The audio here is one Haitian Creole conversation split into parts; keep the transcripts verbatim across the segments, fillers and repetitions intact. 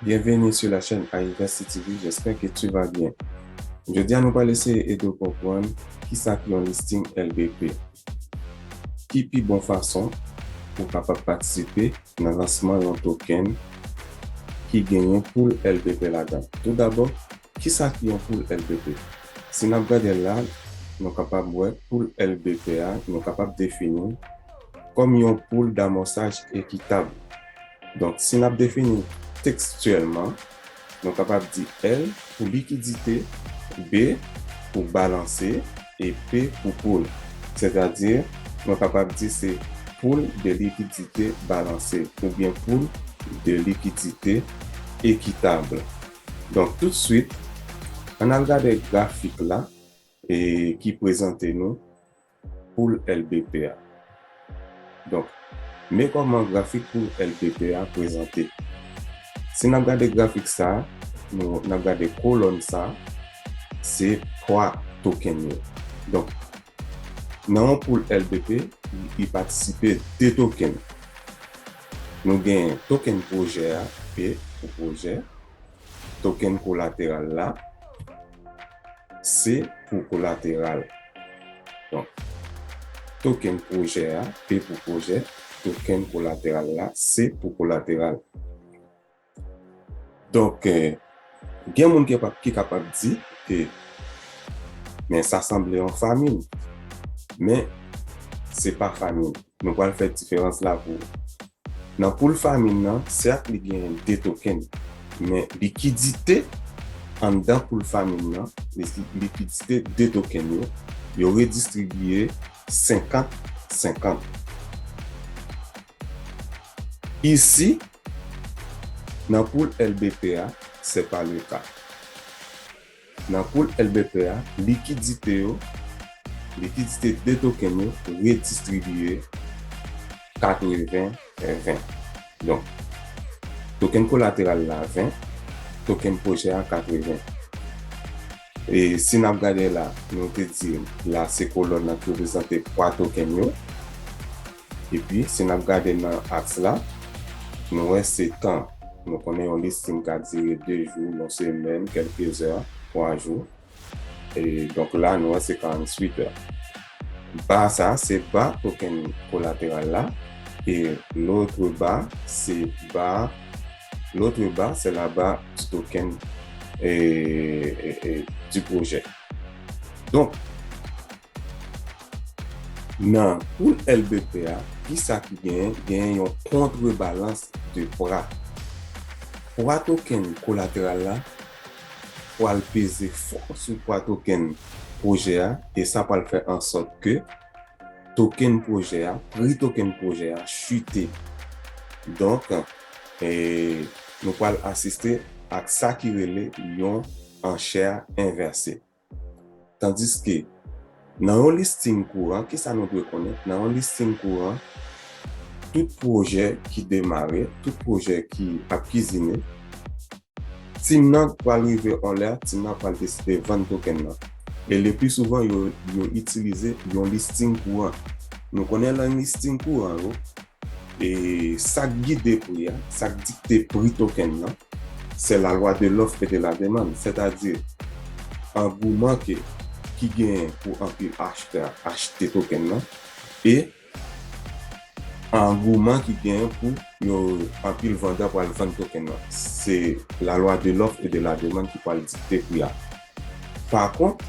Bienvenue sur la chaîne Aivest T V, j'espère que tu vas bien. Jodi a nou pral eseye ede w konprann kisa ki yon listing L B P. Ki pi bon fason pou w kapab patisipe nan lansman yon token ki genyen pool L B P ladan. Toudabò, kisa ki yon pool L B P? Si n ap gade la, nou kapab wè pool L B P a, nou kapab defini l kòm yon pool damòsaj ekitab. Donk, si n ap defini tekstyèlman, nou kapab di L pou likidite, B pou balanse, e P pou pool. Sètadi, nou kapab di se pool de likidite balanse oubyen pool de likidite ekitab. Donk, toutswit, ann al gade grafik la e ki prezante nou pool L B P a. Donk, men kòman grafik pool L B P a prezante. Si n ap gade grafik sa, nou, n ap gade kolòn sa, se pwa token yo. Donk, nan yon pool L B P, li patisipe de token. Nou gen token pwojè a, P pou pwojè, token kolateral la, C pou kolateral. Donk, token pwojè a, P pou pwojè, token kolateral la, C pou kolateral. Donk, eh, gen moun ki pa, ki kapab di ke, men sa sanble yon famil, men se pa famil. Nou pral fè diferans la pou ou. Nan pool famil nan, sèt li genyen de token, men likidite anndan pool famil nan, li, likidite de token yo, yo redistribiye senkant senkant. Isi, nan pool L B P a, se pa le ka. Nan pool L B P a, likidite yo, likidite de token yo redistribiye katreven ven. Donk, token kolateral la ven, token pwojè a katreven. E si n ap gade la, nou te di la se kolòn nan ki reprezante pwa token yo. Epi, si n ap gade nan aks la, nou wè se tan. Nou konnen yon listing ka dire de jou, yon semèn, kèlke zè, twa jou. E donk la, nou wè se karanntuit è. Ba sa, se ba token kolateral la. E l'autre ba, se ba, l'autre ba, c'est la ba du token, e, e, e, du projet. Donk, nan pool L B P a, kisa ki genyen? Genyen yon kontrebalans de pwa. Pwa token kolateral la pral peze fò sou pwa token pwojè a, e sa pral fè an sòt ke token pwojè a, pri token pwojè a chite. Donk, e, nou pral asiste ak sa ki rele yon anchè envèse. Tandiske nan yon listing kouran, kisa nou dwe konnen? Nan yon listing kouran, tout pwojè ki demare, tout pwojè ki ap kizine, team nan pral rive on lè, team nan pral deside vann token nan. E le pli souvan, yo, yo itilize yon listing kouran. Nou konnen nan listing kouran yo, e sa k gide pri a, sa k dikte pri token nan, se la lwa de l'offre et de la demande, sètadi angouman ke, ki genyen pou anpil achtè achte token nan, e angouman ki genyen pou yo anpil vandè pral vann token nan. Se la lwa de l'offre et de la demande ki pral dikte pri a. Pa kont,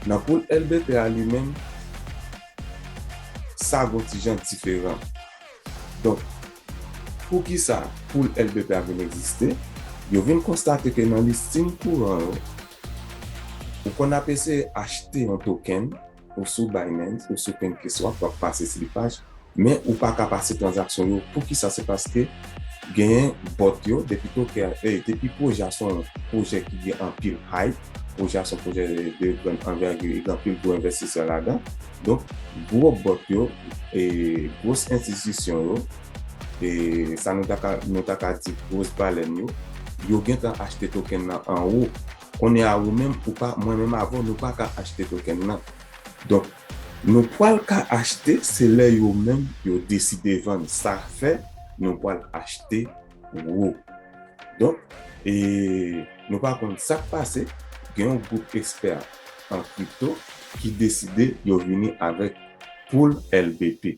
nan pool L B P a li menm, sa gon ti jan diferan. Donk, poukisa pool L B P a vin egziste? Yo vin konstate ke nan listing kouran yo, ou konn ap eseye achte yon token, ou sou Binance, ou sou PancakeSwap, w ap pase slipaj, men ou pa ka pase tranzaksyon yo. Poukisa? Se paske genyen bòt yo, depi token, eh, depi pwojè a se yon pwojè ki gen anpil hype, pwojè a se yon pwojè de grann anvègi, e gen anpil gwo envestisè ladan. Donk, gwo bòt yo, e gwos enstitisyon yo, e sa nou ta ka, nou ta ka di gwos balèn yo, yo gentan achte token nan anwo. Kounye a, ou menm, ou pa, mwen menm avè w, nou pa ka achte token nan. Donk, nou pral ka achte, se lè yo menm, yo deside vann. Sa fè, nou pral achte wo. Donk, e nou pa konn sa k pase, gen yon gwoup ekspè an kripto ki deside yo vini avèk Pool L B P.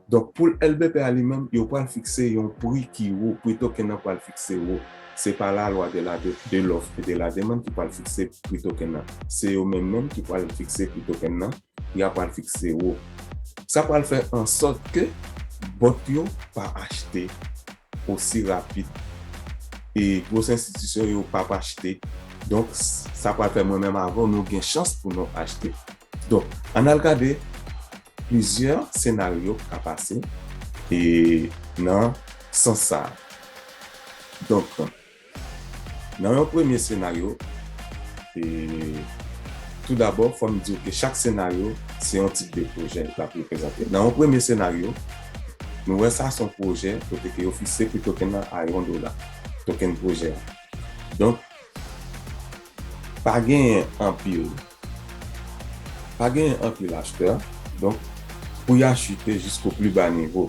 Donk, Pool L B P a li menm, yo pral fikse yon pri ki wo, pri token nan pral fikse wo. Se pa la lwa de la de, de l'offre et de la demande ki pral fikse pri token nan. Se yo menm menm ki pral fikse pri token nan, pri a pral fikse wo. Sa pral fè an sòt ke bòt yo pa achte osi rapid. E gwo enstitisyon yo p ap achte. Donk, sa pral fè mwen menm avè w, nou gen chans pou nou achte. Donk, ann al gade plizyè senaryo k ka pase e nan sans sa a. Donk, nan yon premye senaryo, e tou dabò, fò m di w ke chak senaryo, se yon tip de pwojè l ap reprezante. Nan yon premye senaryo, nou wè sa se yon pwojè kote ke yo fikse pri token nan a yon dola, token pwojè a. Donk, pa genyen anpil, pa genyen anpil achtè, donk, pri a chite jisko pli ba nivo.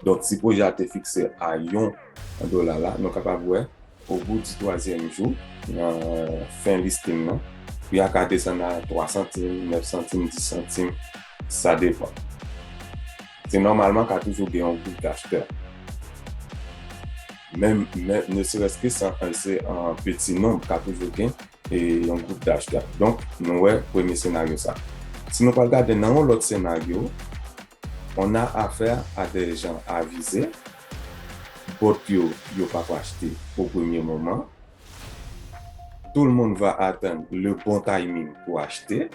Donk, si pwojè a te fikse a yon dola la, nou kapab wè, o bout di twazyèm jou, nan fen listing nan, pri a ka desann a twa santim, nèf santim, dis santim, sa depann. Se nòmalman ka toujou gen yon gwoup dachtè. Menm, menm, ne serait-ce que se an peti nonb, ka toujou gen e yon gwoup dachtè. Donk, nou wè premye senaryo sa. Si nou pral gade nan yon lòt senaryo, on a affaire à des gens avisés, bòt yo, yo p ap achte au premier moment. Tout le monde va attendre le bon timing pou achte.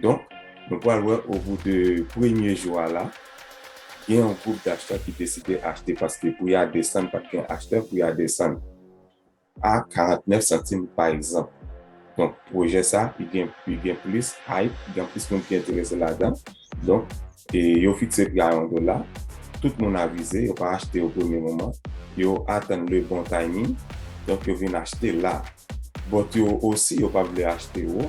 Donk, nou pral wè o bout de premye jou a la, gen yon gwoup dachtè ki deside achte paske pri a desann, pa t gen achtè, pri a desann a karannèf santim, pa egzanp. Donk, pwojè sa, li gen, li gen plis hype, gen plis moun ki enterese ladan. Donk, e yo fikse pri a yon dola. Tout moun avize, yo pa achte o premye moman. Yo atann le bon timing. Donk, yo vin achte la. Bòt yo osi, yo pa vle achte wo.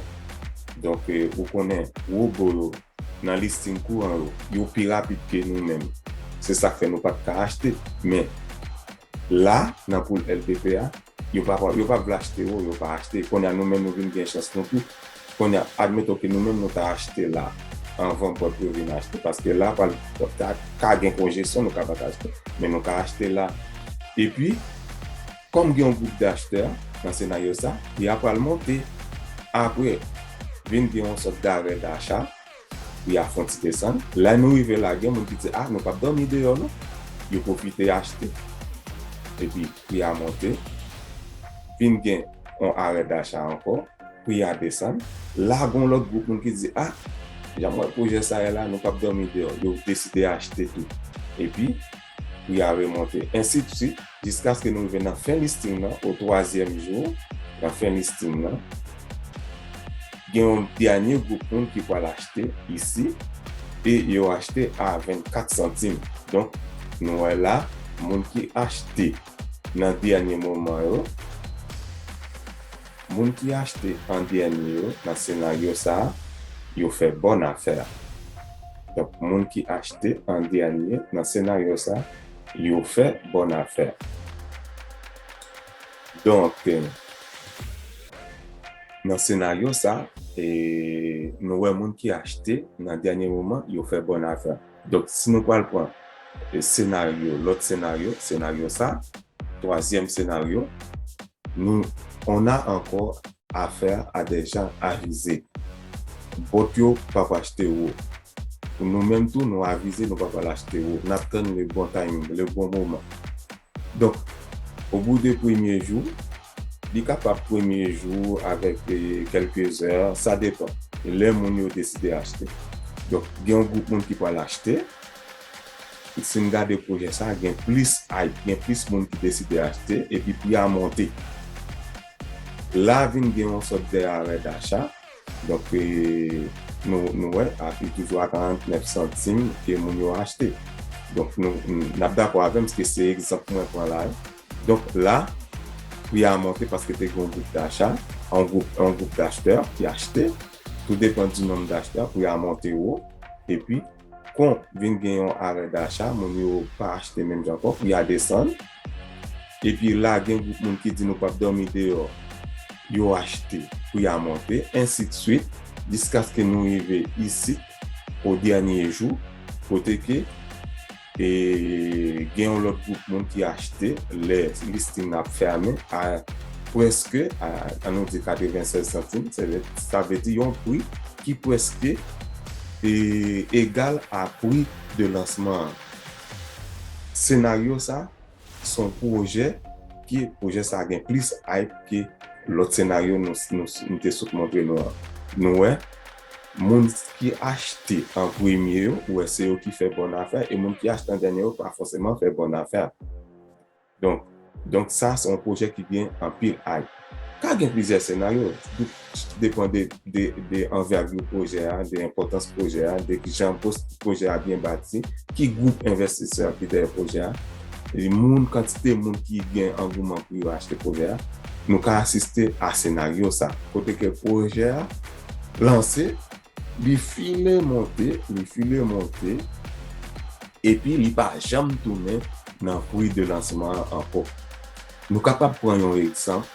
Donk, e, ou konnen, wobo yo, nan listing kouran yo, yo pi rapid ke nou menm. Se sa k fè nou pa t ka achte. Men, la, nan pool L P P a, yo pa, yo pa vle achte wo, yo pa achte. Kounye a, nou menm, nou vin gen chans nou tou. Kounye a, admeton ke nou menm, nou ta achte la, anvan bòt yo vin achte. Paske la, pral, ta ka gen konjesyon, nou ka pa t achte. Men nou ka achte la. Epi, kòm gen yon gwoup dachtè nan senaryo sa, pri a pral monte. Apre, vin gen yon sòt darè dacha, pri a fè yon ti desann. Lè nou rive la, gen moun ki di, "Ah, nou p ap dòmi deyò, non." Yo pwofite achte. Epi, pri a monte. Vin gen yon arè dacha ankò. Pri a desann. La, gen yon lòt gwoup moun ki di, "Ah, jan m wè pwojè sa ye la, nou p ap dòmi deyò." Yo deside achte tou. Epi, pri a remonte. Ensi de suite, jiskaske nou rive nan fen listing nan, o twazyèm jou, nan fen listing nan, gen yon dènye gwoup moun ki pral achte isi, e yo achte a vennkat santim. Donk, nou wè la, moun ki achte nan dènye moman yo, moun ki achte an dènye yo nan senaryo sa a, yo fè bòn afè. Donk, moun ki achte an dènye nan senaryo sa a, yo fè bòn afè. Donk, nan senaryo sa, e, nou wè moun ki achte nan dènye moman, yo fè bòn afè. Donk, si nou pral pran, e, senaryo, lòt senaryo, senaryo sa, twazyèm senaryo, nou, on a encore affaire à des gens avisés. Bòt yo p ap achte wo. Nou menm tou, nou avize, nou p ap al achte wo. N ap tann le bon timing, le bon moman. Donk, au bout de premye jou, li kapab premye jou avèk, e, kèlke zè, sa depann. Lè moun yo deside achte. Donk, gen yon gwoup moun ki pral achte. Si n gade pwojè sa, gen plis hype, gen plis moun ki deside achte, epi pri a monte. La vin gen yon sòt de arè dacha. Donk, e, nou, nou wè, a, li toujou a karannèf santim ke moun yo achte. Donk, nou, n ap dakò avè m, paske se egzanp mwen pran la, wi. Donk, la, pri a monte paske te gen yon gwoup dacha, yon gwoup, yon gwoup dachtè ki achte. Tou depann di nonb dachtè, pri a monte wo. Epi, kon vin gen yon arè dacha, moun yo pa achte menm jan ankò, pri a desann. epi la gen gwoup moun ki di nou p ap dòmi deyò, yo achte, pri a monte, ensidswit, jiskaske nou rive isit, o dènye jou, kote ke e gen yon lòt gwoup moun ki achte lè listing nan ap fèmen a prèske, a, an nou di katrevennsèz santim, sa vle, sa vle di yon pri ki prèske e, egal a pri de lansman an. Senaryo sa, se yon pwojè ki, pwojè sa gen plis hype ke lòt senaryo nou, nou, nou te sot montre nou an. Nou wè, moun ki achte an premye yo, ou wè se yo ki fè bòn afè, e moun ki achte an dènye yo pa fòseman fè bòn afè. Donk, donk sa se yon pwojè ki gen anpil hype. Ka gen plizyè senaryo, tout depann de, de, de anvègi pwojè a, de enpòtans pwojè a, de kijan pwos-, pwojè a byen bati, ki gwoup envestisè ki dèyè pwojè a, e moun, kantite moun ki gen angouman pou yo achte pwojè a. Nou ka asiste a senaryo sa, kote ke pwojè a lanse, li file monte, li file monte, epi li pa janm tounen nan pri de lansman an ankò. Nou kapab pran yon egzanp,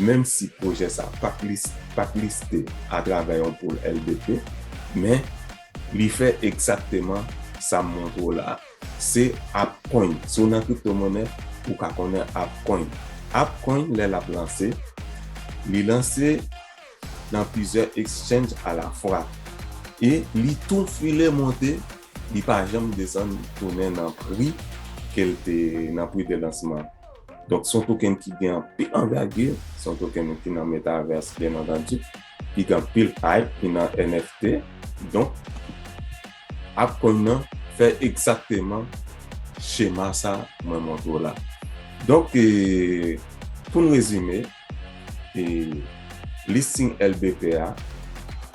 menm si pwojè sa pa t lis-, pa t liste atravè yon pool L P P, men li fè egzakteman sa m montre w la. Se Appcoin. Si w nan kriptomonè, ou ka konnen Appcoin. Appcoin, lè l ap lanse, li lanse nan plizyè exchange alafwa. E li tou file monte, li pa janm desann tounen nan pri ke l te nan pri de lansman. Donk, se yon token ki gen anpil anvègi, se yon token ki nan metaverse, byen antandi, ki gen anpil hype, ki nan N F T. Donk, Appcoin nan fè egzakteman chema sa mwen montre w la. Donk, e, pou n rezime, e, listing L P P a,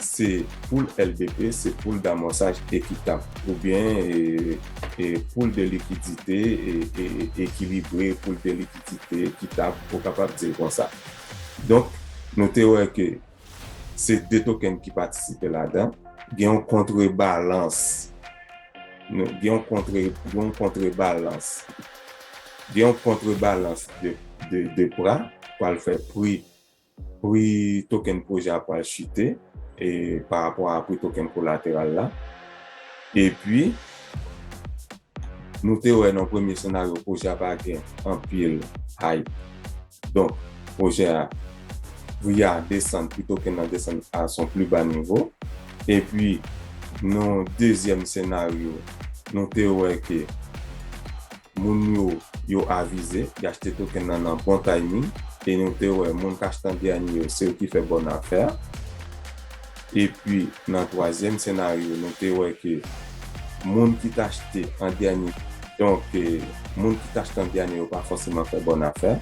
se pool L P P, se pool damòsaj ekitab, oubyen, e, e, pool de likidite, e, e, e, ekilibre, pool de likidite ekitab, ou kapab di l konsa. Donk, nou te wè ke se de token ki patisipe ladan. Gen yon kontrebalans. Nou, gen yon kontre, gen yon kontrebalans. Gen yon kontrebalans de, de, de pra, pral fè pri, pri token pwojè a pral chite, e, pa rapò a pri token kolateral la. Epi, nou te wè nan premye senaryo, pwojè a pa gen anpil hype. Donk, pwojè a, pri a desann, pri token nan desann a son pli ba nivo. Epi, nan dezyèm senaryo, nou te wè ke moun yo, yo avize, y achte token nan nan bon timing, e nou te wè moun k achte an dènye yo, se yo ki fè bòn afè. Epi, nan twazyèm senaryo, nou te wè ke moun ki t achte an dènye, donk, e, moun ki t achte an dènye yo pa fòseman fè bòn afè.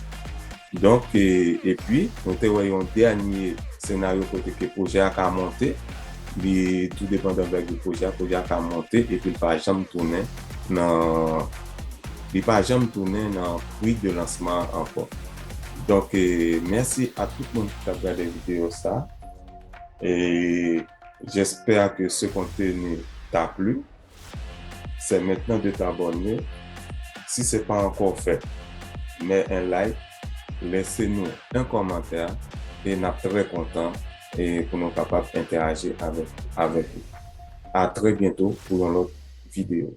Donk, e, epi, nou te wè yon dènye senaryo kote ke pwojè a ka monte, li tou depann de anvègi pwojè a, pwojè a ka monte, epi l pa janm tounen nan, li pa janm tounen nan pri de lansman an ankò. Donk, e, mèsi a tout moun ki t ap gade videyo sa. Et j'espère que ce contenu t'a plu. C'est maintenant de t'abonner. Si ce n'est pas encore fait, mets un like, laissez-nous un commentaire et n ap trè kontan e pou nou kapab entèyaji avèk, avèk ou. À très bientôt pour yon lòt videyo.